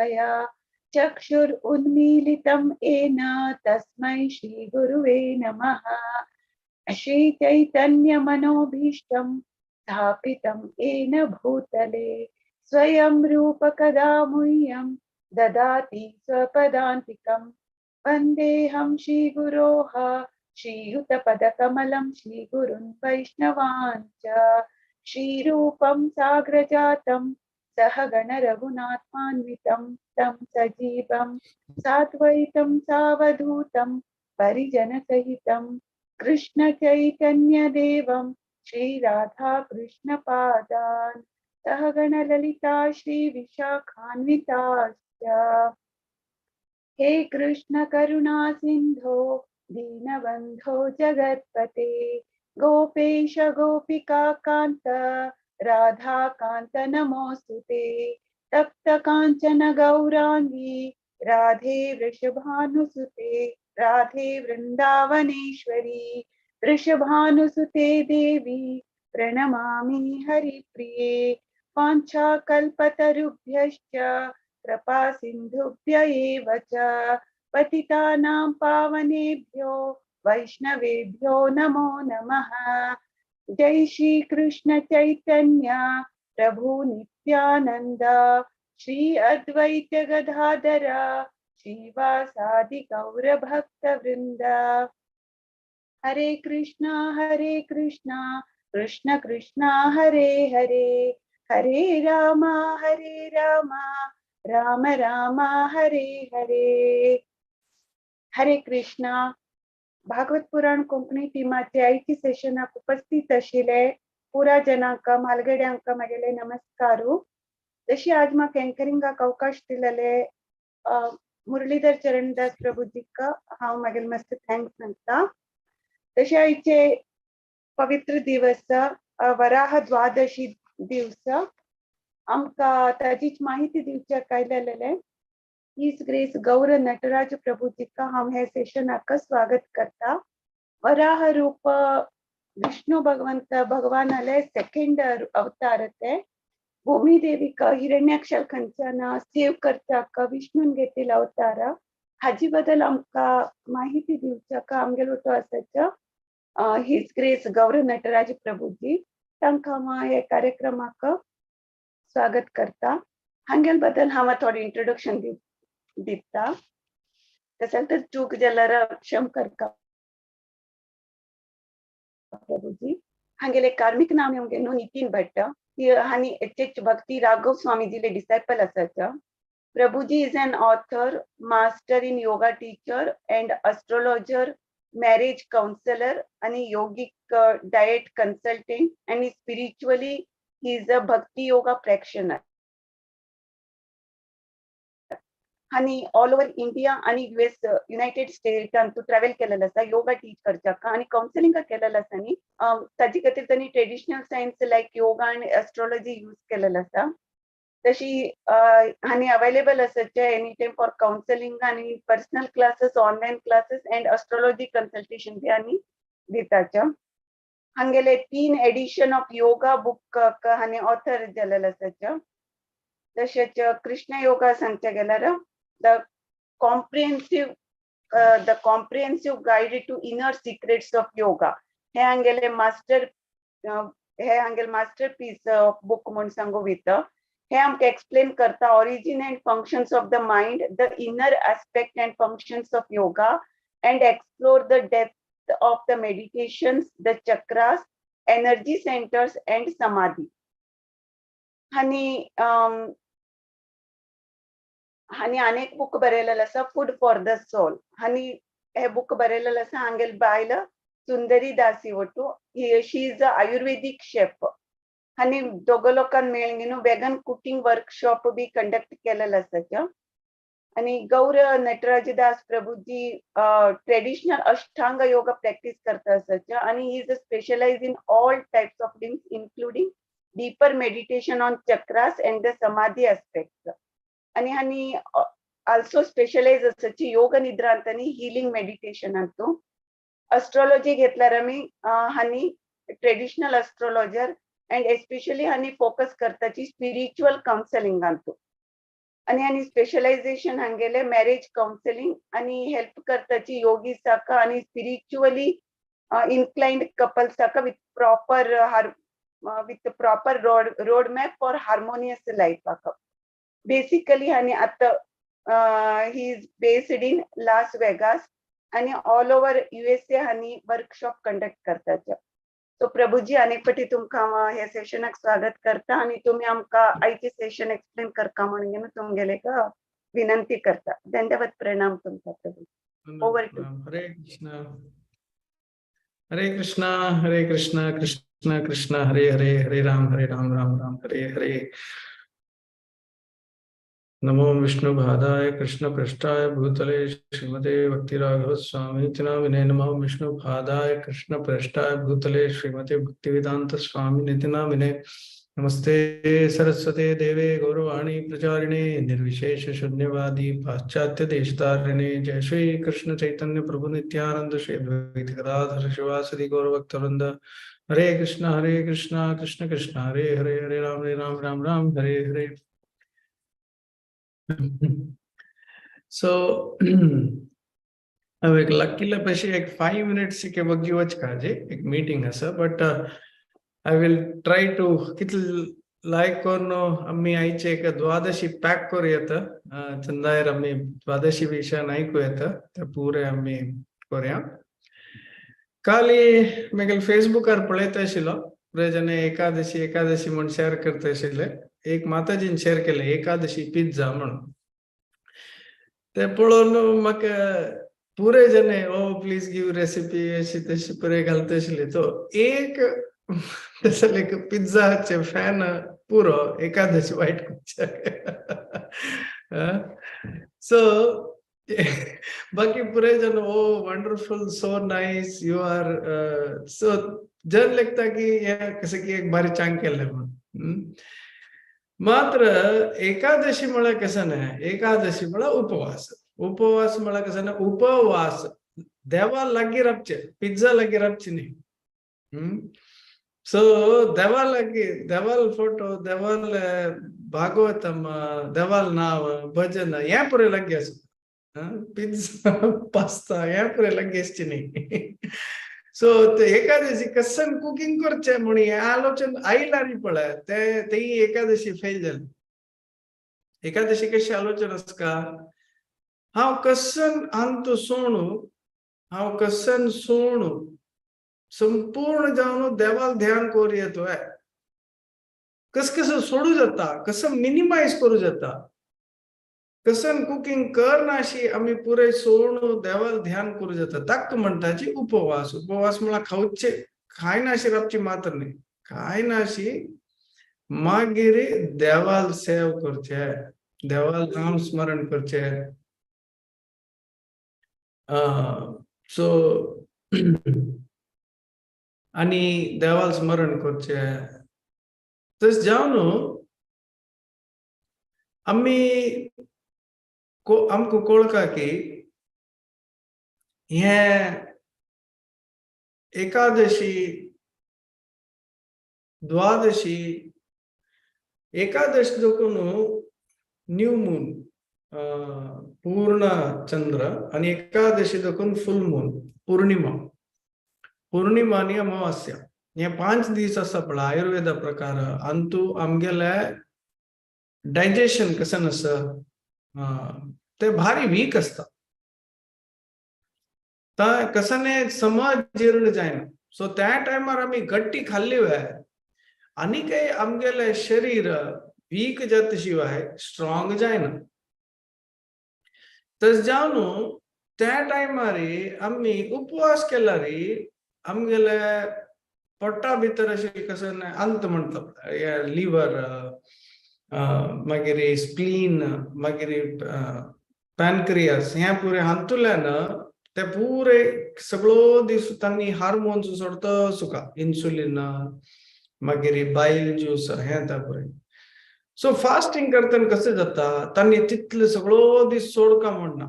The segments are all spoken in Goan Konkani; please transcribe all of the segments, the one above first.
शलाकया चक्षुरुन्मीलितं येन तस्मै श्रीगुरुवे नमः। श्रीचैतन्यमनोभीष्टं स्थापितं येन भूतले स्वयं रूप कदा मह्यं ददाति स्वपदान्तिकं। वन्देऽहं श्रीगुरोः श्रीयुतपदकमलं श्रीगुरुन् वैष्णवान् च। श्रीरूपं साग्रजातं सहगण रघुनाथान्वितं तं सजीवं साद्वैतं सावधूतं परिजनसहितं कृष्ण चैतन्यदेवं श्रीराधा कृष्णपादान् सहगण ललिता श्री विशाखान्विताश्च। हे कृष्ण करुणा सिन्धो दीनबन्धो जगत्पते गोपेश गोपिका कान्त राधाकान्त नमोऽस्तुते। तप्त काञ्चन गौराङ्गी राधे वृषभानुसुते राधे वृन्दावनेश्वरी वृषभानुसुते देवी प्रणमामि हरिप्रिये। वाञ्छाकल्पतरुभ्यश्च कृपा सिन्धुभ्य एव च पतितानां पावनेभ्यो वैष्णवेभ्यो नमो नमः। जय श्री कृष्ण चैतन्य प्रभु नित्यानंद श्री अद्वैत गदाधर श्रीवासादि गौर भक्त वृंद। हरे कृष्णा कृष्ण कृष्ण हरे हरे, हरे राम राम राम हरे हरे। हरे कृष्णा। भागवत पुराण कोंकणी टीमाचे आयची सेशनाक उपस्थित आशिल्ले पुरा जनांक म्हालगड्यांक म्हगेले नमस्कारू। तशी आज म्हाका एंकरिंगाक अवकाश दिलेले मुरलीधर चरणदास प्रभुजीक हांव म्हगेले मस्त thanks सांगता। तशें आयचे पवित्र दिवस वराह द्वादशी दिवस आमकां ताजीच माहिती दिवच्याक आयलेले his grace गौर नटराज प्रभुजीका हांव हे सेशनाक स्वागत करता। वराह रूप विष्णु भगवंत भगवानाले सेकंड अवतार ते भूमी देवीक हिरण्याक्षर खंयच्यान सेव करचाक विष्णून घेतिल्लो अवतार हाजी बद्दल आमकां माहिती दिवच्याक आमगेलो तो आसाचो his grace गौर नटराज प्रभुजी तांकां हांव हे कार्यक्रमाक स्वागत करता। हांगेल बद्दल हांव थोडें इंट्रोडक्शन दिता, तशें तर चूक जाल्यार क्षम करका प्रभुजी। हांगेले कार्मिक नाम न्हू नितीन भट्ट हांणी एच एच भक्ती राघव स्वामीजीले डिसायपल आसाचे। Prabhuji is an author, master in yoga teacher and astrologer, marriage counsellor आणि योगिक डाएट कन्सल्टंट आणि spiritually he is a bhakti yoga practitioner. आणि ऑल ओव्हर इंडिया आणि युएस युनायटेड स्टेटान तूं ट्रॅव्हल केलेलो आसा योगा टीच करच्याक आणि कावन्सिलिंग केलेलो आसा न्ही। ताजे खातीर तांणी ट्रेडिशनल सायन्स लायक योगा आनी एस्ट्रोलॉजी यूज केलेलो आसा। तशी आनी अवेलेबल आसाचे एनी टायम फॉर कावन्सिलिंग आनी personal classes, online classes and astrology consultation बी आनी दिताचे। हांगेले 3 एडिशन ऑफ योगा बुक हांणी ऑथर जालेले आसाचे। तशेंच कृष्ण योगा सांगचे गेल्यार the comprehensive guide to inner secrets of yoga हे हांगेले मास्टर हे हांगेले मास्टर पीस ऑफ बुक म्हूण सांगू वयता। हे आमकां एक्सप्लेन करता origin and functions of the mind, the inner aspect and functions of yoga and explore the depth of the meditations, the chakras, energy centres and samadhi. आनी हांणी अनेक बुक बरयलेले आसा फूड फॉर the soul हांणी हे बुक बरयलेले आसा। हांगेले बायल सुंदरी दासी वटू, she is a Ayurvedic chef. हांणी दोग लोकांक मेळून न्हू वेगन कुकिंग वर्कशॉप बी कंडक्ट केलेले आसाचे। आनी गौर नटराजदास प्रभुजी ट्रेडिशनल अष्टांग योगा प्रॅक्टीस करता आसाचे आनी he is a specialise in all types of limbs including deeper meditation on chakras and the samadhi aspects. आणि हांणी आल्सो स्पेशलायज आसाची योग निद्रांत आनी हिलिंग मेडिटेशन अंतू। अस्ट्रोलॉजी घेतल्यार आमी हांणी ट्रेडिशनल अस्ट्रोलॉजर अँड एस्पेशली हांणी फोकस करताची स्पिरिच्युअल कावन्सिलिंगांतू। आणि आणि स्पेशलायझेशन हांगेले मॅरेज काउन्सिलिंग आणि हेल्प करताची योगीसाका आणि स्पिरिच्युअली इन्क्लाइंड कपल्साका with proper road map for harmonious लायफाक. Basically आणि आता he is based in Las Vegas आणि ऑल ओव्हर युएसए हांणी वर्कशॉप कंडक्ट करतात. सो प्रभुजी, अनेक पटी तुमकां ह्या सेशनाक स्वागत करता आणि तुम्ही आमकां आयचे सेशन एक्सप्लेन करका म्हणून तुमगेले विनंती करता. धन्यवाद, प्रणाम तुमकां Prabhu. Over to. Hare Krishna, Hare Krishna, Hare Krishna, Krishna Krishna Hare Hare, Hare Ram Hare Ram, Ram Ram Hare Hare. नमो विष्णुपादाय कृष्णपृष्ठाय भूतले श्रीमते भक्तिराघव स्वामी नामिने. नमो विष्णुपादाय कृष्णपृष्ठाय भूतले श्रीमते भक्तिवेदांत स्वामी नामिने. नमस्ते सरस्वते देवे गौरवाणी प्रचारिणे निर्विशेष शून्यवादी पाश्चात्य देशतारिणे. जय श्री कृष्ण चैतन्य प्रभु नित्यानंद श्री अद्वैत गदाधर श्रीवासादि गौरभक्तवृंद. हरे कृष्ण हरे कृष्ण कृष्ण कृष्ण हरे हरे, हरे राम हरे राम राम राम हरे हरे. सो हांव एक लकीला पशी एक 5 मिनिट्स के वग्गी वचकाजे एक मीटिंग आसा, but I will try to कितले लायक करून आमी आयचे एक द्वादशी पॅक करूं येता. चंदायर आमी द्वादशी विशयान आयकू येता, ते पुरे आमी करूया. काली मागीर फेसबुकार पळयता आशिल्लो, पुरे जण एकादशी एकादशी म्हूण शेअर करता आशिल्ले. एक माताजीन शेअर केले एकादशी पिझ्झा म्हणून. ते पळोवन म्हाका पुरे जण "ओ प्लीज गिव रेसिपी" अशी तशी पुरे घालता आशिल्ले. तो एक तसले एक पिझ्झाचे फॅन पुरो एकादशी वायट करचे. सो बाकी पुरे जण "oh, wonderful, so nice, you are so" जन लेखता की हे कशें की एक बारी चांग केल्लें म्हणून. मात्र एकादशी म्हळ्यार कसं न्हय, एकादशी म्हळ्यार उपवास. उपवास म्हळ्यार कसं न्हय, उपवास देवा लागीं रावचे, पिझ्झा लागीं रावची न्ही. सो देवा लागीं, देवाल फोटो, देवाल भागवतम, देवाल नाव, भजन हें पुरे लागीं आसा. पिझ्झा, पास्ता हें पुरे लागीं आसची न्ही. सो ते एकादशी कसन कुकिंग करचें म्हूण हें आलोचन आयला न्ही पळय, ते तेही एकादशी फेल जाली. एकादशी कशी आलोचन आसका, हांव कसन अंत सोणू, हांव कसन सोणू संपूर्ण जावन देवाल ध्यान करू येतो, कस कसं सोडू जाता, कसं मिनिमाइज करू जाता, कसन कुकिंग करनाशी आमी पुरे सोडून देवाल ध्यान करू जाता, ताक म्हणटाची उपवास. उपवास म्हळ्यार खावचे खायनाशी रावची मात्र न्ही, खायनाशी मागीर देवाल सेव करचे, देवाल नाम स्मरण करचे. सो आणि देवाल स्मरण करचे. तशें जावन आमी आमकां कळका की हे एकादशी, द्वादशी, एकादशी देखून न्यू मून, पूर्ण चंद्र आणि एकादशी देखून फुल मून, पौर्णिमा. पौर्णिमा आनी अमावास्या हे 5 दीस आसा पळय आयुर्वेदा प्रकार. अंतू आमगेले डायजेशन कशें आसा ते भारी वीक आसता, कसने समज जीर्ण जायना. सो त्या टायमार आमी गट्टी खाल्ली वे आनी काही आमगेले शरीर वीक जाता शिवाय स्ट्रॉंग जायना. तशें जावन त्या टायमार आमी उपवास केल्यार आमगेले पोटा भितर अशें कसं अंत म्हणटा, लिवर, मागीर स्प्लीन, मागीर पॅनक्रियास, हें पुरे हातूंतल्यान ते पुरे सगळो दीस तांणी हार्मोन्स सोडता सुका, इन्सुलीन, मागीर बायल ज्यूस, हें ते पुरे. सो फास्टिंग करतना कशें जाता, तांणी तितले सगळो दीस सोडका म्हणना,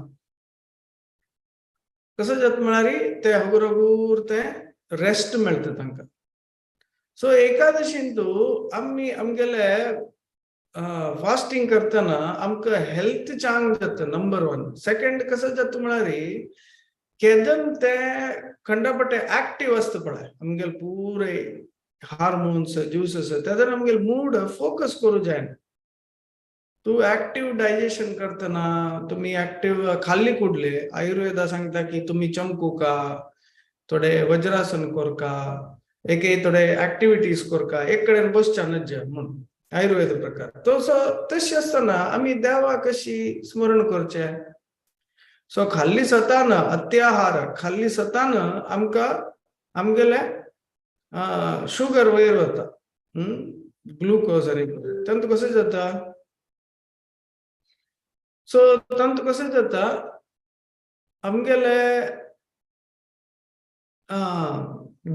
कसं जाता म्हळ्यार ते हगूर हगूर ते रेस्ट मेळटा तांकां. सो एकादशींतू आमी आमगेले फास्टिंग करतना आमकां हेल्थ चांग जाता, नंबर वन. सेकंड कसं जाता म्हळ्यार केदन ते खंडापटे ऍक्टिव्ह आसता पळय आमगेले पुरे हार्मोन्स ज्युसेस, तेदन आमगेले मूड फोकस करूं जायना. तूं ऍक्टिव्ह डायजेशन करतना तुमी ऍक्टिव्ह खाल्ली कुडले, आयुर्वेदा सांगता की तुमी चमकुका, थोडे वज्रासन करका, एक थोडे ऍक्टिव्हिटीज करका, एक कडेन बसच्या नज्ज म्हणून आयुर्वेद प्रकार. तसो तशें आसतना आमी देवाक कशी स्मरण करचें? सो खाल्ली सतान अत्याहार खाल्ली सतान आमकां आमगेले शुगर वयर वता, ग्लुकोज आनी तांतूं कशें जाता? सो तांतूं कशें जाता आमगेले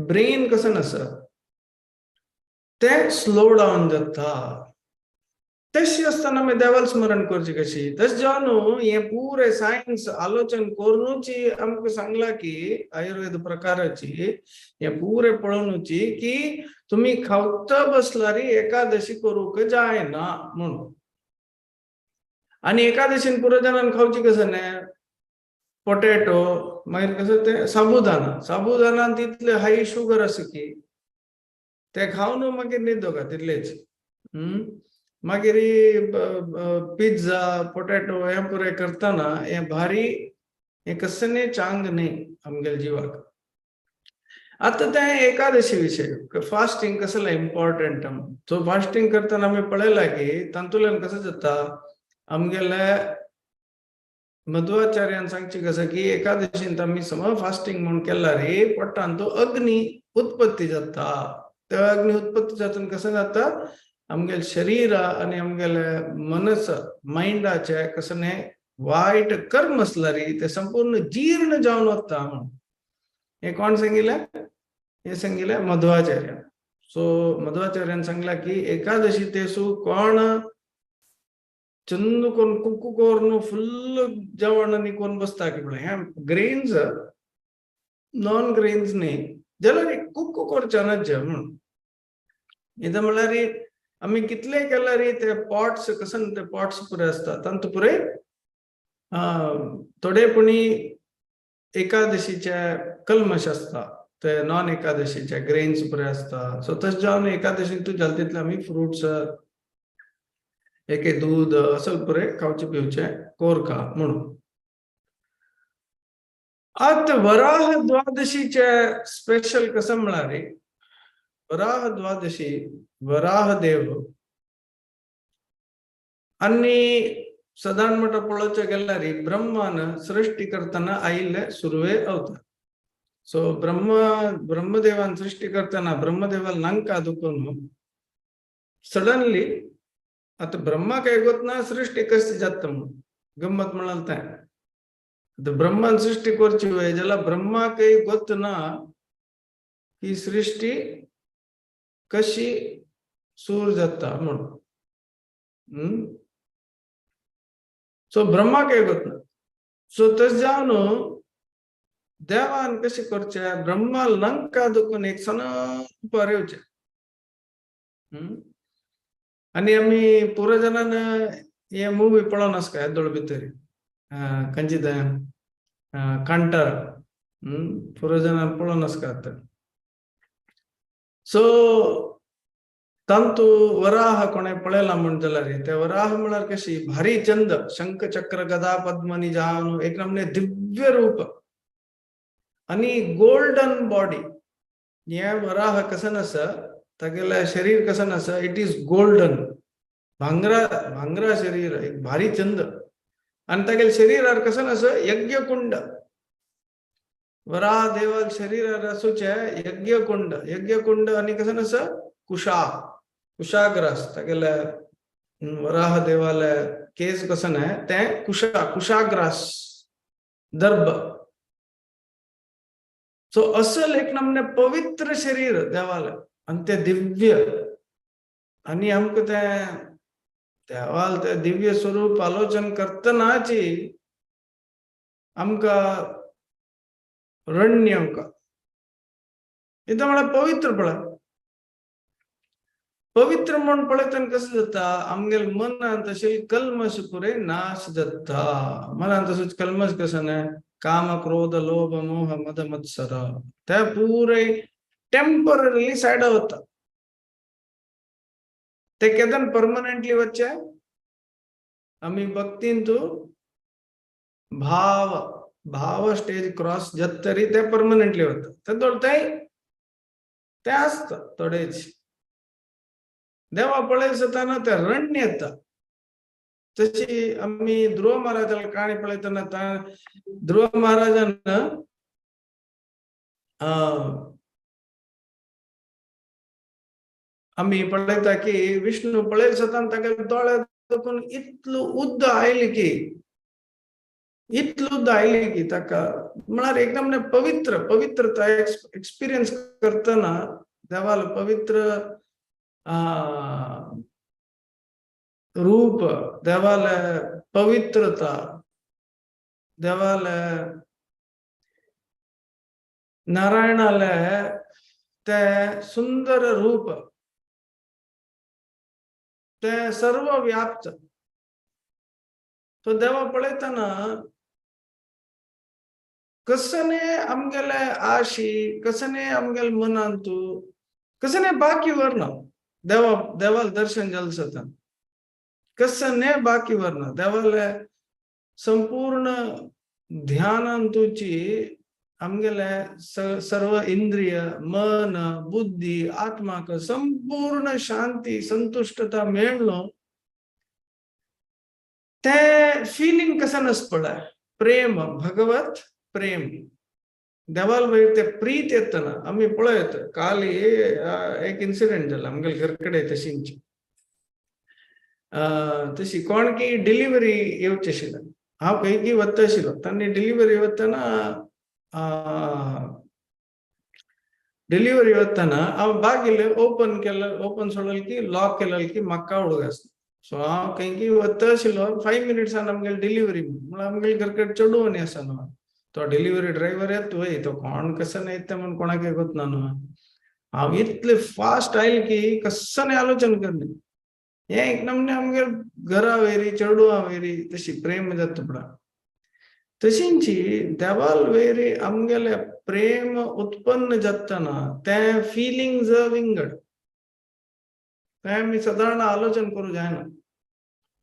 ब्रेन कसं आसा तें स्लो डावन जाता. तशें आसतना आमी देवाक स्मरण करचें कशी? तशें जावन हें पुरें सायन्स आलोचन करुनूच आमकां सांगलां की आयुर्वेद प्रकाराची हें पुरें पळोवनूच की तुमी खावता बसल्यार एकादशी करूंक जायना म्हणून. आनी एकादशीन पुरोजनान खावची कसं न्ही पोटेटो, मागीर कसं ते साबुदाना, साबुदानान तितले हाय शुगर आसा की ते खावन मागीर न्हिदोका तितलेच. मागीर पिझ्झा पोटेटो हें पुरें करतना हें भारी हें कसलें चांग न्ही आमगेले जिवाक. आतां तें एकादशी विशय फास्टिंग कसलें इम्पॉर्टंट. सो फास्टिंग करतना आमी पळयलां की तातूंतल्यान कसं जाता आमगेले मध्वाचार्यान सांगचें कसं की एकादशीन आमी सम फास्टिंग म्हूण केला रे पोटान तो अग्नी उत्पत्ती जाता. त्या अग्नी उत्पत्ती जाता कसं जाता आमगेले शरीर आनी आमगेले मनस मायंडाचे कसं न्ही वायट कर्म आसल्यार ते संपूर्ण जीर्ण जावन वता म्हणून. हे कोण सांगिल्लें? हे सांगिल्लें मध्वाचार्यान. सो मध्वाचार्यान सांगला की एकादशी तेसू कोण चंद कोण कुकू कोरून फुल जेवण आनी कोण बसता की पळय हें ग्रेन्स नॉन ग्रेन्स न्ही जाल्यार कुकू करचें नज्ज म्हणून. कितें म्हणल्यार आमी कितले केल्यार ते पॉट्स कसन ते पॉट्स पुरे आसता तांतू पुरे थोडे पुणी एकादशीचे कल्मश आसता, ते नॉन एकादशीचे ग्रेन्स पुरे आसता. सो तशें जावन एकादशीन तूं जाता तितले आमी फ्रुट्स एक दूध असल पुरे खावचे पिवचे कोरका म्हणून. आतां वराह द्वादशीचे स्पेशल कसं म्हळ्यार वराह द्वादशी वराह देव आनी सदां म्हणटा पळोवचें गेल्यार ब्रह्मान सृष्टी करतना आयिल्ले सुरवे अवतार. सो ब्रह्मदेवान सृष्टी करतना ब्रह्मदेवान लंका दुखून सडनली आतां ब्रह्मा काय गोत ना सृष्टी कशी जाता म्हणून गम्मत म्हणाल तें. आतां ब्रह्मान सृष्टी करची वय जाल्यार ब्रह्माकय गोत ना ही सृष्टी कशी सूर जाता म्हणून. सो ब्रह्माकय गोत ना. सो तशें जावन देवान कशें करचें ब्रह्मा लंका दुखून एक सण येवचें. आनी आमी पुर्वजनान हे मुवी पळोवन आसता येदोळ भितर खंयची तें कांतारा पुर्वजनान पळोवन आसता आतां. सो तांतू वराह कोणें पळयलां म्हण जाल्यार ते वराह म्हळ्यार कशी भारी चंद शंख चक्र गदा पद्मनी जावन एक नमने दिव्य रूप आनी गोल्डन बॉडी. हे वराह कसं आसा तागेलें शरीर कसं आसा it is golden, भांगरा भांगरा शरीर एक भारी चंद. आनी तागेले शरीरार कसं आसा यज्ञकुंड. वराह देवाल शरीरार आसूचें यज्ञकुंड, यज्ञकुंड आनी कसं आसा कुशा, कुशाग्रास. तागेले वराह देवाले केस कसं न्हय तें कुशा, कुशाग्रास दर्भ. सो असल एक नमने पवित्र शरीर देवाले आनी तें दिव्य. आनी आमकां तें देवाल तें दिव्य स्वरूप आलोचन करतनाची आमकां रण्य आमकां कितें म्हळ्यार पवित्र पळय. पवित्र म्हण पळयतना कसो जाता, आमगेले मनांत तशें कल्मश पुरे नाश जाता. मनांत तसोच कल्मश कसो न्हय, काम क्रोध लोभ मोह मद मत्सर ते पुरे टेम्पररीली सायडा वता. ते केदन परमनंटली वच्चे, आमी भक्तीन तूं भाव भाव स्टेज क्रॉस जात तरी ते परमनंटली वता. ते थोडे ते आसता थोडेच देवा पळय जाताना ते रण्य येता. तशी आमी ध्रुव महाराजाला काणी पळयतना ध्रुव महाराजान आमी पळयता की विष्णू पळयत जाताना ताका दोळे दाखोवन इतलो उद्द आयली की, इतलो उद्द आयली की ताका म्हळ्यार एकदम पवित्र पवित्रता एक्सपिरियन्स करतना देवाल पवित्र रूप, देवाल पवित्रता, देवाल नारायणाले ते सुंदर रूप, ते सर्व व्याप्त. तो देवा पळयतना कसने आमगेले आशी, कसने आमगेले मनांतू, कसने बाकी वरना देवा देवाल दर्शन जाल जाता, कसने बाकी वरना देवाले संपूर्ण ध्यानांतूची आमगेले सर्व इंद्रिय मन बुद्धी आत्माक संपूर्ण शांती संतुष्टता मेळ्ळो. ते फिलिंग कसं नसपडा, प्रेम भगवत प्रेम देवाल वयर ते प्रीत येतना आमी पळयत. काली एक इन्सिडेंट जाला आमगेले घर कडेन तशींची तशी कोण की डिलिव्हरी येवची आशिल्ली, हांव खंय की वता आशिल्लो, तांणी डिलिव्हरी वतना डिलिव्हरी वतना हांव बागील ओपन केलं, ओपन सोडल की लॉक केलं की म्हाका उडोवंक आसता. सो हांव खंय की वता आशिल्लो, 5 मिनट्सान आमगेले डिलिव्हरी म्हळ्यार आमगेले घर कडेन चेडूं आनी आसा न्हू, तो डिलिव्हरी ड्रायव्हर येता वय, तो कोण कसो न्हय येता म्हूण कोणाक गोत ना न्हू. हांव इतले फास्ट आयले की कसो न्हय आलोचन करने, हें एक नमने आमगेर घरा वयरी चेडवां वयरी तशी प्रेम जाता पळय, तशींची देवाल वयरी आमगेले प्रेम उत्पन्न जातना तें फिलिंग्स विंगड, तें आमी सादारण आलोचन करूं जायना.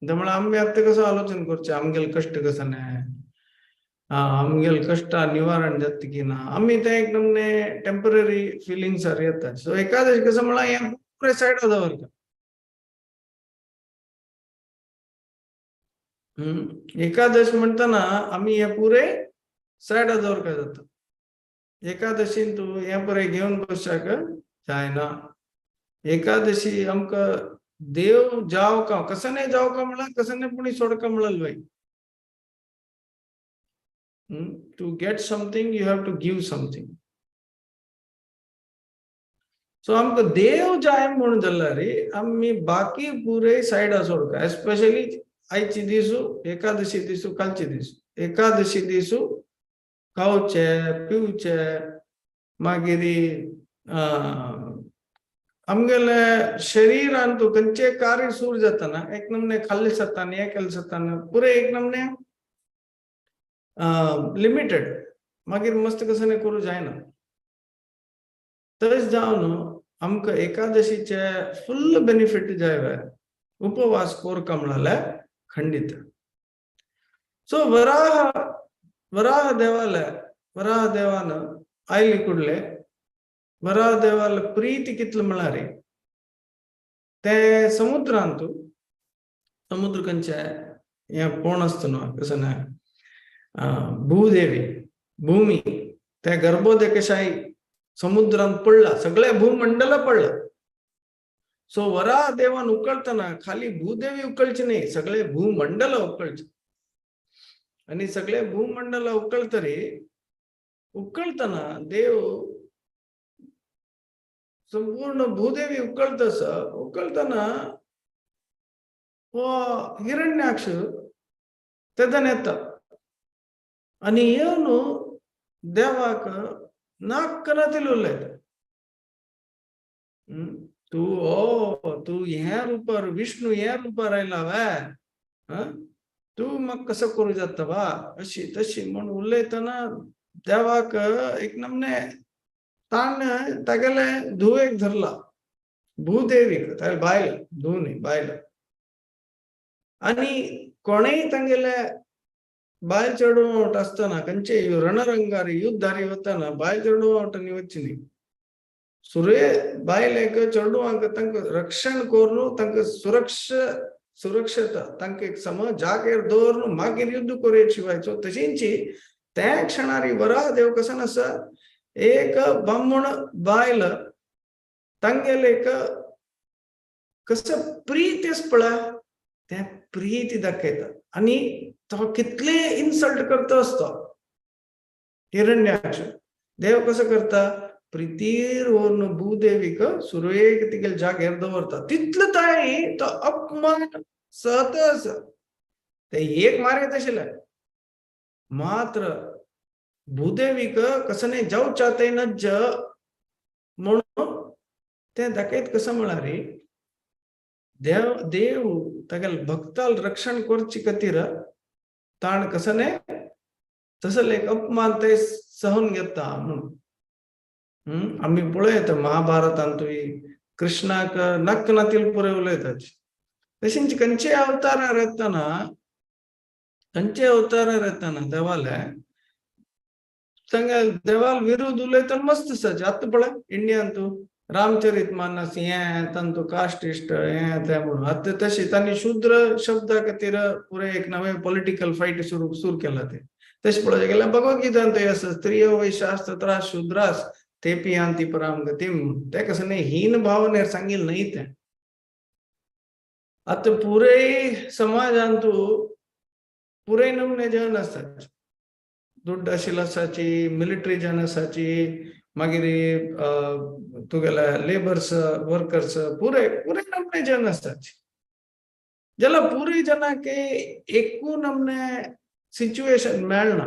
त्यामुळे आमी आतां कसो आलोचन करचें, आमगेले कश्ट कसो न्हय, आमगेले कश्ट निवारण जाता की ना, आमी तें एक नमने टेम्पररी फिलिंग्सार येता. सो एकादशी कसो म्हळ्यार हें पुरे सायडा दवरता. एकादश म्हणताना आमी हे पुरे सायडा दवरका जाता. एकादशीन तूं हें पुरे घेवन बसशाक जायना. एकादशी आमकां देव जाव का कसं नाही जाव का म्हळ्यार कसं नाही पुणी सोडका म्हळ्यार बाई. To get something you have to give something. So आमकां देव जाय म्हूण जाल्यार आमी बाकी पुरे सायडा सोडका. एस्पेशली आयची दिसू, एकादशी दिसू, कालची दिसू. एकादशी दिसू खावचे पिवचे, मागीर आमगेले शरीरान तूं खंयचे कार्य सुरू जाताना एक नमने खाल्ले जाताना हें केल्लें जाताना पुरे एक नमने लिमिटेड, मागीर मस्त कसं करूं जायना. तशें जावन आमकां एकादशीचे फुल्ल बेनिफीट जाय वय उपवास कोरका म्हळ्यार खंडित. सो वराह वराह देवाले वराह देवान आयली कुडले वराह देवाले प्रीती कितले म्हळ्यार ते समुद्रांतू, समुद्र खंयचे हें पोण आसता न्हू कसं न्हय, भूदेवी भूमी ते गर्भोदकशाही समुद्रांत पडला, सगळे भूमंडल पडला. सो वराह देवान उकळतना खाली भूदेवी उकळची नाही, सगळे भूमंडल उकळचे. आणि सगळे भूमंडल उकळतरी उकळतना देव संपूर्ण भूदेवी उकळतस उकळतना हो हिरण्याक्ष तेदन येता आणि येवन देवाक नाक कनातील उलयता. तूं ओ तूं ह्या रुपार विष्णू ह्या रुपार आयला वे, तूं म्हाका कसो करूं जाता वा अशी तशी म्हूण उलयतना देवाक एक नमने ताण तागेले धुवेक धरला, भूदेवीक, तागेले बायल, धूव न्ही बायल. आनी कोणेय तांगेले बायल चेडूं आसतना खंयचे रणरंगार युद्धारी वतना बायल चेडूं वच्ची न्ही. सुरे बायलेक चेडवांक तांकां रक्षण करून तांकां सुरक्षता तांकां एक सम जागेर दवरून मागीर युद्ध करूं शिवाय. सो तशींची त्या क्षणारी वरा देव कसो आसा एक बामण बायल तांगेले एक कसो प्रीत पळय तें प्रीती दाखयता आनी तो कितले इन्सल्ट करता असतो हिरण्याक्ष. देव कसो करता प्रितीर व्हरून भूदेवीक सुरवेक तिगेले जागेर दवरता. तितलो ताई तो अपमान सहत आसा. ते एक मारयत आशिल्ले मात्र भूदेवीक कसं न्ही जावच्या ते नज्ज म्हणून ते दाखयत कसं म्हळ्यार देव देव तागेले भक्ताल रक्षण करचे खातीर ताण कसं न्ही तसले एक अपमान ते सहन घेता म्हणून. आमी पळयता महाभारतांतूय कृष्णाक नक्क नातील पुरे उलयतात. तशेंच खंयचे अवतारार येतना खंयचे अवतारार येतना देवाले तांगे देवाल विरोध उलयतना मस्त आसा. आतां पळय इंडियान तूं रामचरित मानस हें तांचो कास्ट इश्ट हें तें म्हणून आतां तशें तांणी शूद्र शब्दा खातीर पुरे एक नवें पॉलिटिकल फायट सुरू सुरू केला. ते तशें पळोवचें गेल्यार भगवद्गीतांत आसा स्त्रियो वैश्यास तथा शूद्रास ते पियांती पराम गतीम. ते कसं न्ही हीन भावनेर सांगिल्लें न्ही तें. आतां पुरे समाजांतू पुरे नमूने जन आसतात, दुड्ड आशिल्ले आसाची, मिलिटरी जन आसाची, मागीर तुगेले लेबर्स वर्कर्स पुरे पुरे नमूने जन आसतात. जाल्यार पुरे जनाक एकू नमूने सिच्युएशन मेळना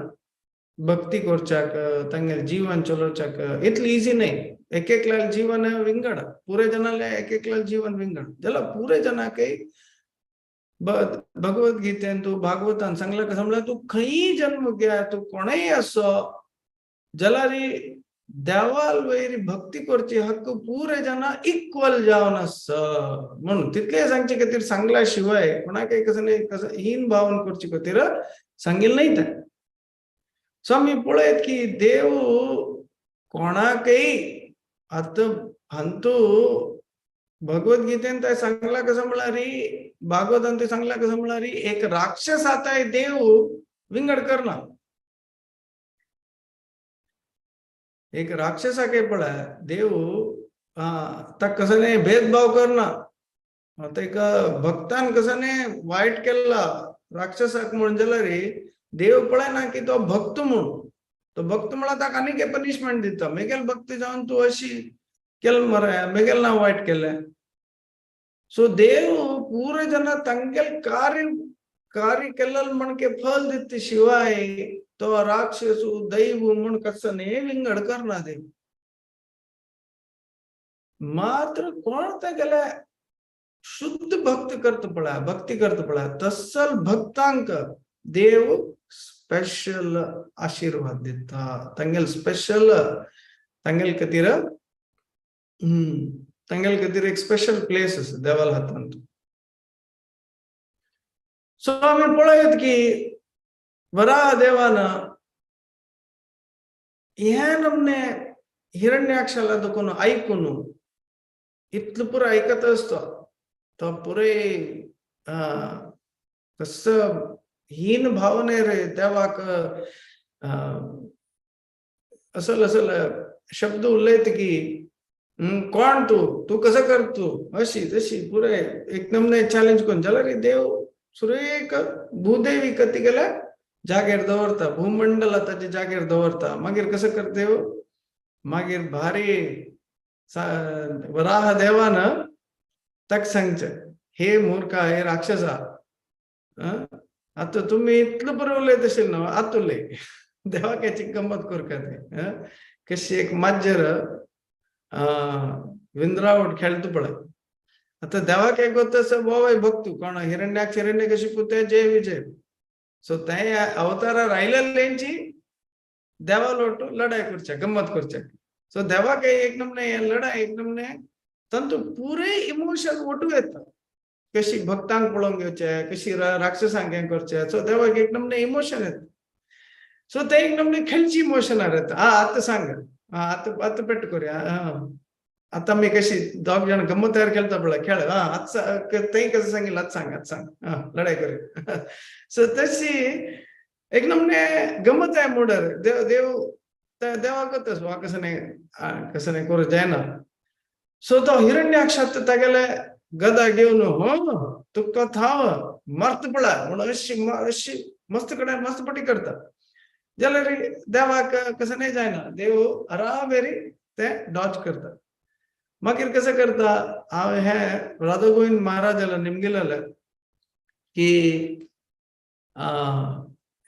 भक्ती करच्याक, तांगेलें जीवन चलोवच्याक इतलें इजी न्ही. एक एकल्याले जीवन विंगड, पुरे जनाले एक एकल्याले जीवन विंगड. जाल्यार पुरे जनाकय भगवद्गीतेन तूं भागवतान सांगला कसं म्हणल्यार तूं खंयी जन्म घे, तूं कोणूय आसो जाल्यार देवाल वयर भक्ती करची हक्क पुरे जना इक्वल जावन आसा म्हणून तितलें सांगचे खातीर सांगल्या शिवाय कोणाकय कसं न्ही कसं हीन भावन करचे खातीर सांगिल्लें न्ही तें. सो आमी पळयत की देव कोणाकय आतां हांतू भगवद्गीतेन ते सांगला कसं म्हळ्यार भागवतान ते सांगला कसं म्हळ्यार एक राक्षस आताय देव विंगड करना. एक राक्षसाक पळय देव ताका कसं न्ही भेदभाव करना. आतां एका भक्तान कसं न्ही वायट केला राक्षसाक म्हणून जाल्यार देव पळयना की तो भक्त म्हूण, तो भक्त म्हळ्यार ताका आनीक पनिशमेंट दिता. मेगेल भक्त जावन तूं अशी केलें मरे, मेगेल नांव वायट केलें. सो देव पुरे जना तांगेल कार्य कार्य केल्लें म्हणके फल दित शिवाय तो राक्षस दैव म्हूण कसं न्ही विंगड करना देव. मात्र कोण तागेले शुद्ध भक्त करता पळय, भक्ती करता पळय, तसल भक्तांक देव स्पेशल आशीर्वाद दिता. तांगेल स्पेशल तांगेल खातीर तांगेल खातीर एक स्पेशल प्लेस आसा देवाल हातांत. सो आमी पळयत की वरा देवान ह्या नमने हिरण्याक्षाला दुखून ऐकून इतलं पुरं ऐकत असतो तो पुरे कसं हीन भावने रे देवाक असल असल शब्द उलयत की कोण तू, तू कसं कर तू अशी तशी पुरे एक नमने चॅलेंज करून जाल्यार रे देव सुरेख भूदेवी कती गेल्या जागेर दवरता, भूमंडल ताच्या जागेर दवरता. मागीर कसं कर देव मागीर भारी वराह देवान ताका सांगचें हे मूर्खा, हे राक्षसा, आतां तुमी इतलो बरें उलयत आशिल्ले न्हू, आतां उलय. देवाक हेची गम्मत करता ते कशी एक माजर विंद्रावट खेळता पळय. आतां देवाक एक तसो बोवाय भक्तू कोण हिरण्याक्ष हिरण्यकशिपू ते जय विजय. सो ते अवतारार आयिल्लेंची देवा लोटू लढाय करच्या गम्मत करच्या. सो देवाक एक नमने लढाय एक नमने तांतू पुरे इमोशन ओटू येता, कशी भक्तांक पळोवंक घेवचे, कशी राक्षसांक हें करचें. सो देवाक एक नमने इमोशन येता. सो ते एक नमने खेळची इमोशनार येता. आं आतां सांग, आतां आतां पेट करुया, आतां आमी कशी दोग जाण गम्मत तयार खेळता पळय खेळ, आं आतां तें कसं सांगितलं आतां सांग आतां सांग, आं लढाय करुया. सो तशी एक नमने गम्मत आहे मोडर देव देव देवाक तसो कसं नाही कसं नाही करूं जायना. सो तो हिरण्याक्षात तागेले गदा घेवन हो तुका थाव मर्त पळय म्हणून अशी अशी मस्त कडेन मस्त पटी करता जाल्यार देवाक कसं नाही जायना, देव आरामेरी ते डॉज करता. मागीर कसं करता, हांव हें राधा गोविंद महाराजाला निमगिलेलें की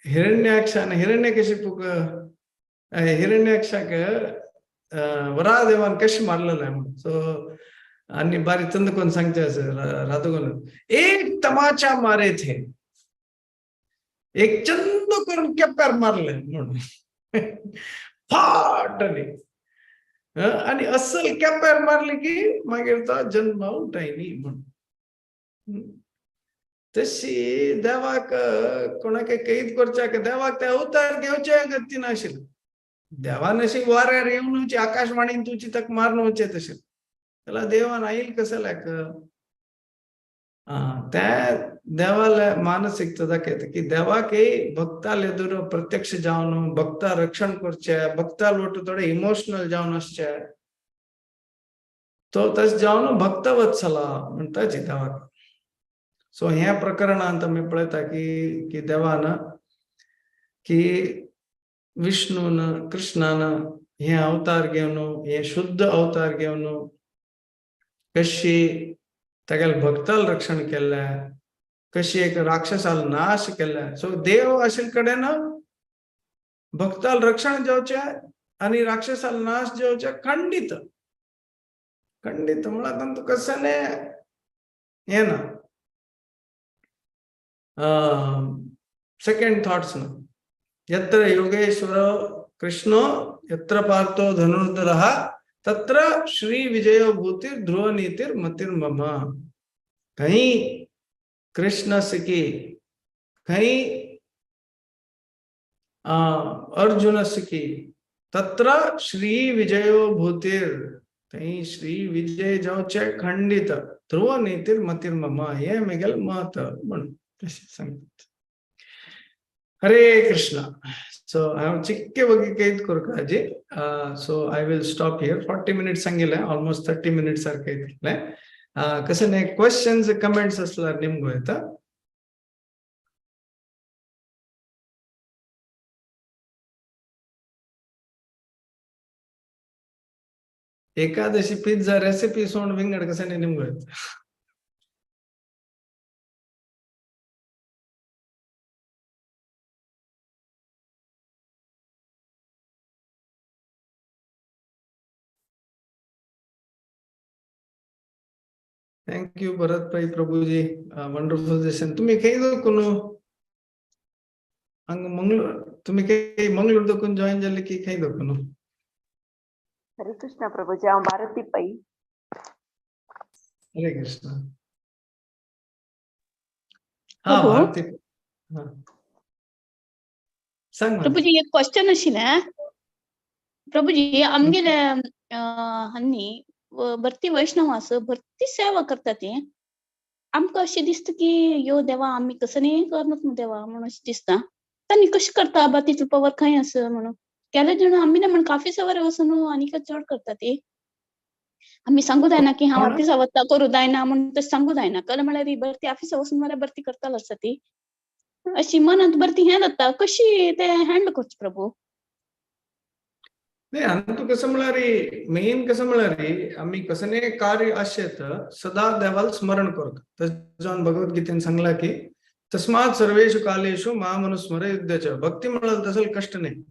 हिरण्याक्षान हिरण्यकशिपूक हिरण्याक्षाक वरादेवान कशें मारलेलें म्हणून. सो आनी बारी चंद कोण सांगचें आसा राधा गोविंद, एक तमाचा मारे थे, एक चंद करून केप्यार मारले म्हणून फाट आनी असल केप्यार मारली की मागीर तो जन्म उठायनी म्हणून. तशी देवाक कोणाक कैद करच्याक देवाक ते अवतार घेवचे गती नाशिल्लें. देवान अशी वाऱ्यार येवन वचची आकाशवाणीन तुजी ताका मारून वचचें तशें जाल्यार देवान आयल कसं लायक त्या देवाला मानसिकता दाखयता की देवाकय भक्ताले एदुर प्रत्यक्ष जावन भक्ता रक्षण करचे, भक्ता लोट थोडे इमोशनल जावन आसचे, तो तशें जावन भक्तवत्सला म्हणटा देवाक. सो ह्या प्रकरणांत आमी पळयता की की देवान की विष्णून कृष्णान हे अवतार घेवन हे शुद्ध अवतार घेवन कशी तागेले भक्ताल रक्षण केल्लें, कशी एक राक्षसाल नाश केल्लें. सो देव आशिल्ले कडेन भक्ताल रक्षण जावचें आनी राक्षसाल नाश जावचें खंडीत खंडीत म्हळ्यार तांतूं कसलें हें ना, सेकंड थॉट्स ना. यत्र योगेश्वर कृष्णो यत्र पार्थो धनुर्धरः तत्र श्री विजयो भूतिर ध्रुव नीतिर मतिर मम. कहीं कृष्ण की, कहीं अर्जुन की, तत्र श्री विजयो भूतिर, थंय श्री विजय जावचे खंडित ध्रुव नीतिर मतिर मम हे मेगेल मत म्हणून तशें सांगतात. हरे कृष्णा. सो हांव चिक्के वगी कैद करता जी. So I will stop here. 40 minutes सांगिल्लें, ऑलमोस्ट 30 मिनिट्स सारकें येतलें. कशें न्ही क्वेश्चन्स कमेंट्स आसल्यार निमगो येता. एकादशी पिझ्झा रेसिपी सोड विंगड कशें न्ही निमगो येता. Thank you Bharat Pai Prabhuji, wonderful session. तुम्ही खंय दोकून हांगा मंगळूर, तुम्ही खंय मंगळूर दोकून जॉईन जाले की खंय दोकून? हरे कृष्णा प्रभुजी, हांव भारती पै. हरे कृष्णा. हा भारती, सांग प्रभुजी. एक क्वेश्चन आशिल्लें प्रभुजी. आमगेले हांनी भरती वैष्णव आस, भरती सेवा करता ती. आमकां अशें दिसता की यो देवा आमी कसं न्ही करनात न्हू देवा म्हणून अशें दिसता. तांणी कशें करता बा, तितलो पवर खंय आसा म्हणून केले जाण आमी ना म्हण काफी सवार वचून आनी चड करता ती. आमी सांगू जायना की हांव ऑफिसा वता करूं जायना म्हणून तशें सांगू जायना. कळ्ळें म्हळ्यार बरती ऑफिसा वचून म्हळ्यार बरती करतालो आसता ती. अशी मनांत बरती हें जाता, कशी ते हँडल करचें प्रभू? नाही अंतू कसं म्हळ्यार मेन कसं म्हळ्यार आमी कसलें कार्य आशेत सदा देवाला स्मरण करता. तशें जावन भगवद्गीतेन सांगला की तस्मात् सर्वेषु कालेषु मामनुस्मर युद्धाच. भक्ती म्हळ्यार तसले कष्ट नाही.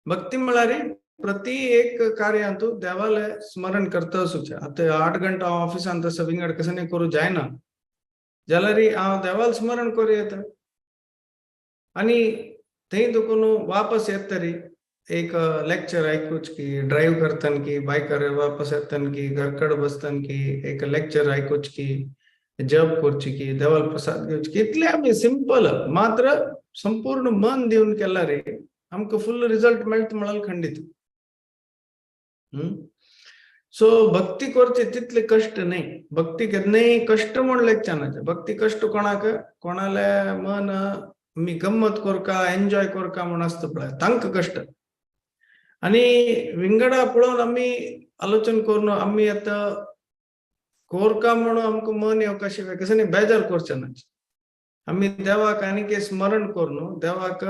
भक्ती म्हळ्यार प्रति एक कार्यांतु देवाले स्मरण करता आसूचें. आतां 8 घंटा हांव ऑफिसांत आसा, विंगड कशें न्ही करूं जायना जाल्यार हांव देवाल स्मरण करूं येता. आनी थंय तुका न्हू वापस येत तरी एक लेक्चर आयकूच की ड्रायव्ह करतान की बायकार वापस येतान की घरकड बसतान की एक लेक्चर आयकूच की जप करची की देवाल प्रसाद घेवची की, इतले आमी सिंपल मात्र संपूर्ण मन दिवन केला रे आमकां फुल रिजल्ट मेळटा म्हळ्यार खंडीत. सो भक्ती करचे तितले कश्ट न्हय. भक्ती केन्नाय कश्ट म्हूण लेगचे. भक्ती कश्ट कोणाक, कोणाले मन आमी गम्मत करका एन्जॉय करका म्हूण आसता पळय तांकां कश्ट. आनी विंगडा पळोवन आमी आलोचन करून आमी आतां कोरका म्हणून आमकां मन येवका शिवाय कशें न्ही बेजार करचें ना. आमी देवाक आनीक स्मरण करून देवाक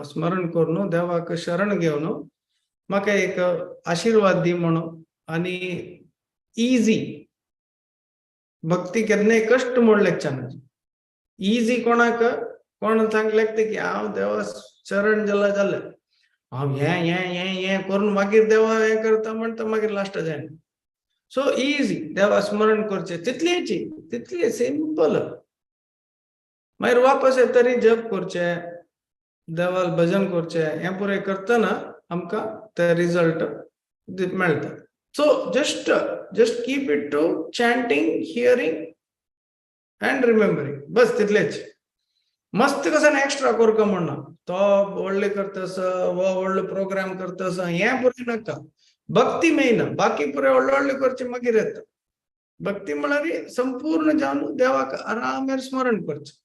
स्मरण करून देवाक शरण घेवन म्हाका एक आशिर्वाद दी म्हणून. आनी इजी भक्ती केन्नाय कश्ट म्हूण लेगचे ना. इजी कोणाक कोण सांगलें की हांव देवा शरण जाला जालें हांव हें हें हें हें करून मागीर देवा हें करता म्हणटा मागीर लास्ट जायना. सो इजी देवा स्मरण करचें तितलेची तितले सिंपल. मागीर वापस येतरी जप करचें देवाल भजन करचें हें पुराय करतना आमकां ते रिजल्ट मेळटा. So just just keep it to chanting, hearing and remembering, बस तितलेच. मस्त कसं एक्स्ट्रा करका म्हणना तो व्हडले करतस वो व्हडलो प्रोग्राम करतस हें पुराय नाका. भक्ती मेन, बाकी पुराय व्हडले व्हडले करचे मागीर येता. भक्ती म्हळ्यार संपूर्ण जावन देवाक आरामेर स्मरण करचें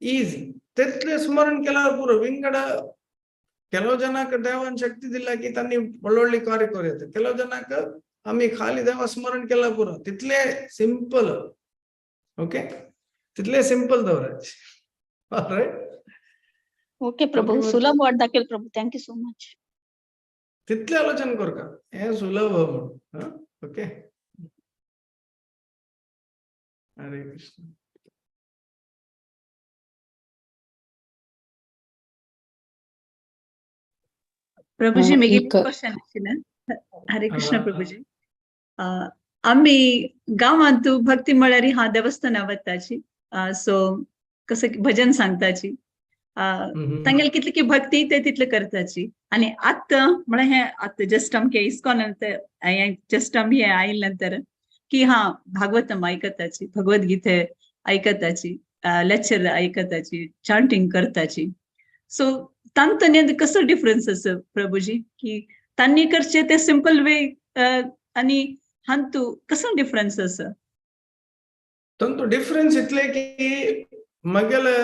इजी. तितलें स्मरण केल्यार पुरो. विंगड ಕೆಲವು ಜನಕ್ಕೆ ದೇವನ್ ಶಕ್ತಿ दिला की तांणी व्हडली व्हडली कार्य करूं येता. ಕೆಲವು ಜನಕ್ಕೆ आमी खाली देवा स्मरण केल्यार पुरो, तितले सिंपल. ओके, तितले सिंपल दवराचे. ऑलराइट ओके प्रभु, सुलभ वाट दाखयल प्रभु. Thank you so much. तितले आलोचन करका हें सुलभ म्हणून. ओके, हरे कृष्ण. प्रभुजी मेगे क्वेश्चन आशिल्लें. हरे कृष्ण प्रभुजी. आमी गांवांत भक्ती म्हळ्यार हा देवस्थाना वताची, सो कसं भजन सांगताची, तांगेले कितली की भक्ती ते तितले करताची. आनी आतां म्हळ्यार हें आतां जस्ट आमगे इस्कॉन जस्ट आमी हें आयले नंतर की हा भागवतम आयकताची, भगवद्गीते आयकताची, लेक्चर आयकताची, चांटींग करताची. सो तांतून कसो डिफरन्स आसा प्रभुजी की तांणी करचे ते सिंपल वे आनी हांतू कसो डिफरन्स आसा? तांतू डिफरन्स इतले की मगेले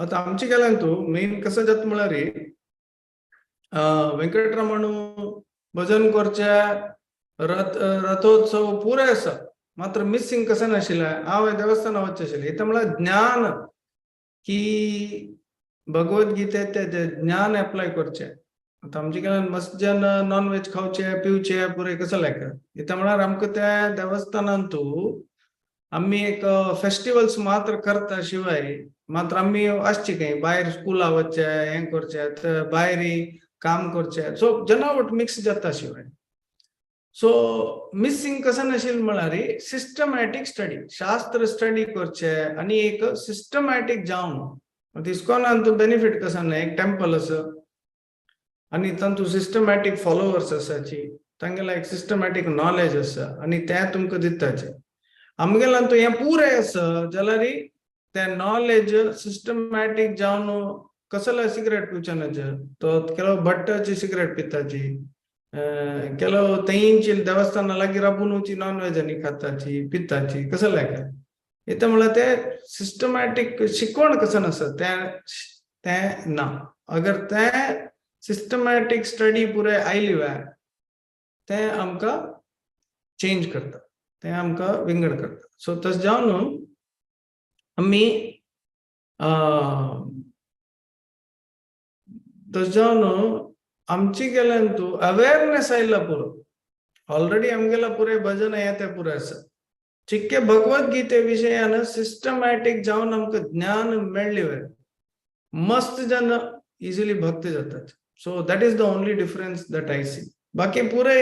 आतां आमचे गेल्यान तूं मेन कसो जाता म्हळ्यार वेंकटरमण भजन करचे रथोत्सव पुराय आसा, मात्र मिसिंग कसं नाशिल्लें. हांव देवस्थाना वचचें आशिल्लें. इथं म्हळ्यार ज्ञान की भगवद्गीते ते ज्ञान एप्लाय करचे. आतां आमचे कडेन मस्त जन नॉन वेज खावचे पिवचे पुराय कसं लायक. इथं म्हळ्यार आमकां त्या देवस्थानांतू आमी एक फेस्टिवल्स मात्र करता शिवाय मात्र आमी आसची खंय भायर स्कुला वचचे हें करचे भायर काम करचे, सो जनावट मिक्स जाता शिवाय. सो मिसिंग कसं नाशिल्लें म्हळ्यार सिस्टमॅटीक स्टडी, शास्त्र स्टडी करचे आनी एक सिस्टमॅटीक जावन. इस्कॉनान बेनिफीट कसं ना, एक टेम्पल आसा आनी तांतू सिस्टमॅटीक फॉलोवर्स आसाची, तांगेला एक सिस्टमॅटीक नॉलेज आसा आनी ते तुमकां दिताचे. आमगेल्यान तूं हें पुराय आसा जाल्यार तें नॉलेज सिस्टमॅटीक जावन कसले सिगरेट पिवचे नाचे, तो ಕೆಲವು भट्टाची सिगरेट पिताची, ಕೆಲವು तेंची देवस्थाना लागीं राबून नॉन वेज आनी खाताची पिताची कसं लायक. इथं म्हळ्यार ते सिस्टमॅटीक शिकवण कसं आसा तें ना. अगर तें सिस्टमॅटीक स्टडी पुराय आयली वे तें आमकां चेंज करता, तें आमकां विंगड करता. सो तशें जावन आमी तशें जावन आमची गेल्यान तूं अवेरनेस आयला पुरो. ऑलरेडी आमगेला पुराय भजन हें तें पुराय आसा. चिक्के भगवद्गीते विशयान सिस्टमॅटीक जावन आमकां ज्ञान मेळ्ळी वे मस्त जन इजिली भक्त जातात. So that is the only difference that I see. बाकी पुरे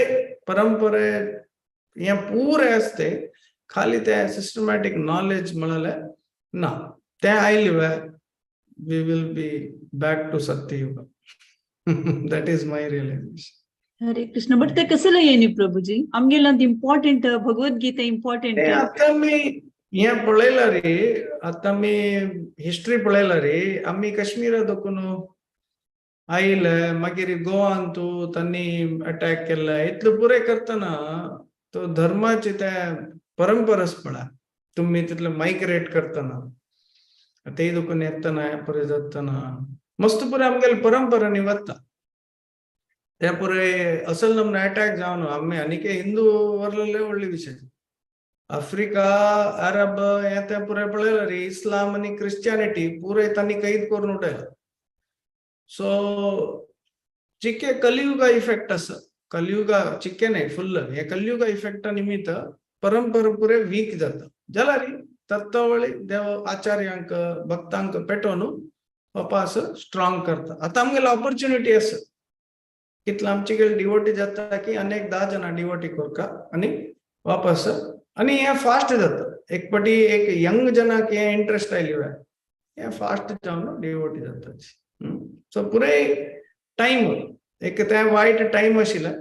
परंपरे हे पुरे असते, खाली ते सिस्टमॅटिक नॉलेज म्हळ्यार ना, ते आयले we will be back to Satyayuga. That is my realization. Hare Krishna. But ते कसं येणे प्रभूजी, आमगेला इम्पॉर्टंट भगवद्गीता इम्पॉर्टंट. आता मी हे पळयला रे, आता मी हिस्ट्री पळयला रे. आमी काश्मीरा दोकून आयले, मागीर गोवान तूं तांणी अटॅक केला, इतले पुरे करतना तो धर्माची ते परंपराच पळा. तुम्ही तितले मायग्रेट करतना ते दोकून येतना पुरे जातना मस्त पुरे आमगेले परंपरा वता. त्या पुरे असल नमने अटॅक जावन आमी आनीक हिंदू वरलेले व्हडली विशय. आफ्रिका अरब हे ते पुरे पळयला रे, इस्लाम आनी क्रिश्चियनिटी पुरे तांणी कैद करून उडयला. सो चिके कलियुगा इफेक्ट आसा, कलियुगा चिके न्हय फुल्ल हे कलियुगा इफेक्टा निमित्त परंपरा पुरे वीक जाता. जाल्यार तत्वळी देव आचार्यांक भक्तांक पेटोवन वापस स्ट्रॉंग करता. आतां आमगेले ऑपॉर्च्युनिटी आसा, कितले आमचे कडेन डिवोटी जाता की अनेक 10 जाणां डिवोटी करका आनी वापस, आनी हे फास्ट जाता. एक पटी एक यंग जनाक हे इंट्रस्ट आयली हे फास्ट जावन डिवोटी जाता. सो पुरे टायम एक ते वायट टायम आशिल्ले,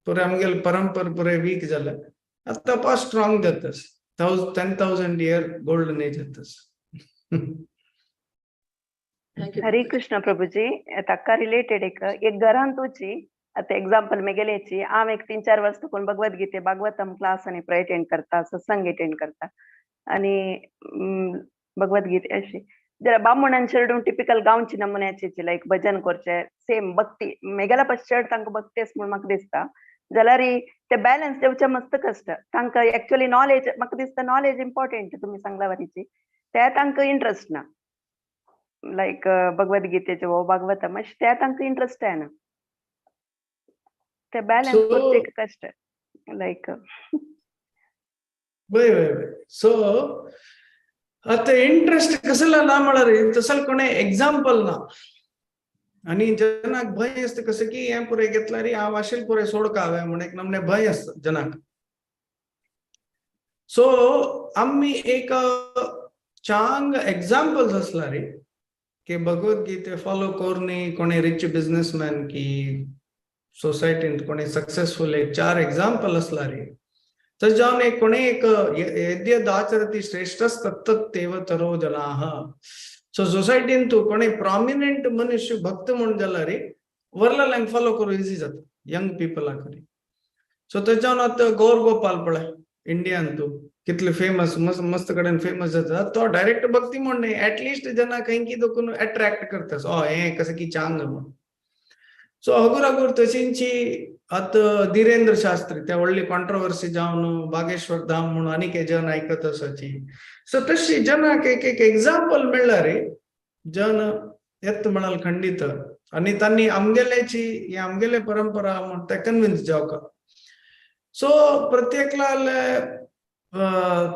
पुरे आमगेले परंपरा पुरे वीक जाले, आतां पास स्ट्रॉंग जाता. 10,000 year golden age जाता. हरे कृष्ण प्रभूजी, ताका रिलेटेड एक एक घरान तुची आतां एग्जाम्पल मेगेलेची. हांव एक 3-4 वर्स तुकून भगवद्गीते भागवतम क्लास आनी अटेंड करता, सत्संग अटेंड करता आनी भगवद्गीते अशी जाल्यार बामणान चेडूं टिपिकल गांवची नमुन्याची लायक भजन करचे सेम भक्ती मेगेला पस चड तांकां भक्तेस म्हूण म्हाका दिसता. जाल्यार ते बॅलन्स देवचे मस्त कश्ट तांकां एक्चुअली नॉलेज म्हाका दिसता, नॉलेज इम्पॉर्टंट तुमी सांगला वरीची, ते तांकां इंट्रस्ट ना. लायक भगवद्गीतेचे वो भागवतम अशें ते तांकां इंट्रस्ट येना, ते बॅलन्स करचे कश्ट लायक. वय वय वय. सो आतां इंट्रस्ट कसला ना म्हळ्यार तसल कोणे एग्जाम्पल ना, आनी जनाक भंय आसता कसं की हें पुरे घेतल्यार हांव आशिल्लें पुरे सोडका हांवें म्हूण एक नमने भंय आसता जनाक. सो आमी एक चांग एग्जाम्पल्स आसला रे की भगवद्गीते फॉलो करून कोणे रिच बिजनेसमॅन की सोसायटीन कोणे सक्सेसफुल एक 4 एग्जाम्पल आसला रे. तर जावन एक कोणे एक यद्यद आचरती श्रेष्ठ तत्तत्तेव तरो जनाः. सो सोसायटीन तूं कोणे प्रॉमिनंट मनुष्य भक्त म्हूण जाल्यार रे वरलेल्यांक फॉलो करूं इजी जाता, यंग पिपलाक रे. सो थंय जावन आतां गौर गोपाल पळय इंडियान तूं कितले फेमस मस्त मस्त कडेन फेमस जाता, तो डायरेक्ट भक्ती म्हूण न्हय, एटलिस्ट जेन्ना खंय की दोकून एट्रॅक्ट करता, हय हें कसं की चांग म्हूण. सो हगूर हगूर तशींची आतां धीरेंद्र शास्त्री त्या व्हडली कॉन्ट्रोवर्सी जावन बागेश्वर धाम म्हणून आनीक जन आयकत आसाची. सो तशी जनाक एक एक एग्जाम्पल मेळ्ळा रे, जन येत म्हणाल खंडीत आनी तांणी आमगेल्याची ही आमगेले परंपरा म्हूण ते कन्विन्स जावका. सो प्रत्येकला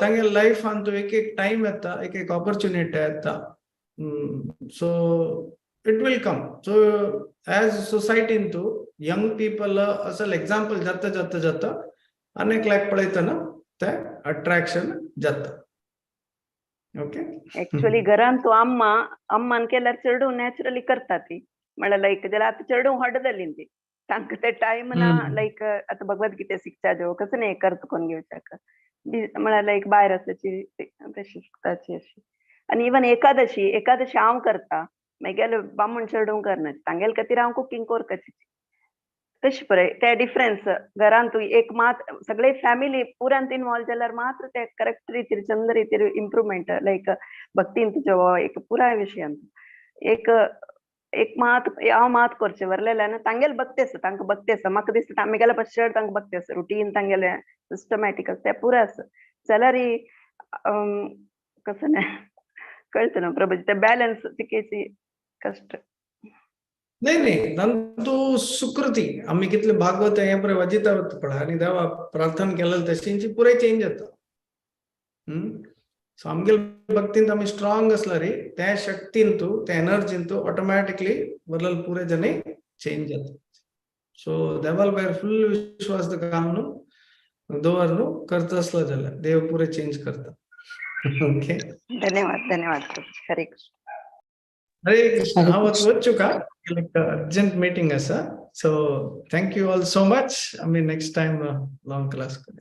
तांगे लायफान तूं एक एक टायम येता, एक एक ऑपॉर्च्युनिटी येता. So it will come. So as सोसायटीन तूं यंग पीपल असल एग्जाम्पल जाता जाता जाता अनेक लायक पळयतना ते अट्रॅक्शन जाता. ओके, एक्चुअली घरान तूं अम्मा अम्मान केल्यार चेडूं नॅचरली करता ती, म्हळ्यार लायक जाल्यार आतां चेडूं व्हड जालीं ती, तांकां ते टायम ना. लायक आतां भगवद्गीते शिकच्या जो कसं न्ही करत कोण घेवच्याक म्हळ्यार लायक भायर आसाची तशी शिकताची अशी. आनी इवन एकादशी एकादशी हांव करता, मागीर बामण चेडूं करना, तांगेले खातीर हांव कुकींग करपाची तशी पळय ते डिफरन्स घरान तूं एक मात सगळे फॅमिली पुरांत इनवॉल्व जाल्यार मात्र ते करेक्ट रितीर चंद रितीर इम्प्रुवमेंट लायक भक्तीन तुज्या एक पुराय विशयान एक एक मात हांव मात करचें वरलेल्यान तांगेले भक्ती आसा, तांकां भक्ती आसा. म्हाका दिसता आमगेले पास चड तांकां भक्ती आसा, रुटीन तांगेले सिस्टमॅटीक आसा, तें पुराय आसा. जाल्यार कसं न्हय कळटा ना प्रभूजी, ते बॅलन्स तिकेची कष्ट. नाही नाही, तू सुकृती आम्ही कितले भागवत हे पुरे वाजिता पळय आनी देवा प्रार्थना केलेलं तशींची पुरे चेंज जाता. सो आमगेले भक्तीन आमी स्ट्रॉंग आसला रे, त्या शक्तीन तूं, त्या एनर्जीन तूं ऑटोमॅटिकली वरल पुरे जने चेंज जाता. सो देवाल भायर फुल विश्वास घालून दवरनु करता आसलो जाल्यार देव पुरे चेंज करता. ओके, धन्यवाद, धन्यवाद प्रभुजी. हरे कृष्ण. हरे कृष्ण. हरे हांव कृष्ण. वचू का, अर्जंट मीटिंग आसा. So thank you all so much. आमी नेक्स्ट टायम लॉंग क्लास करूया.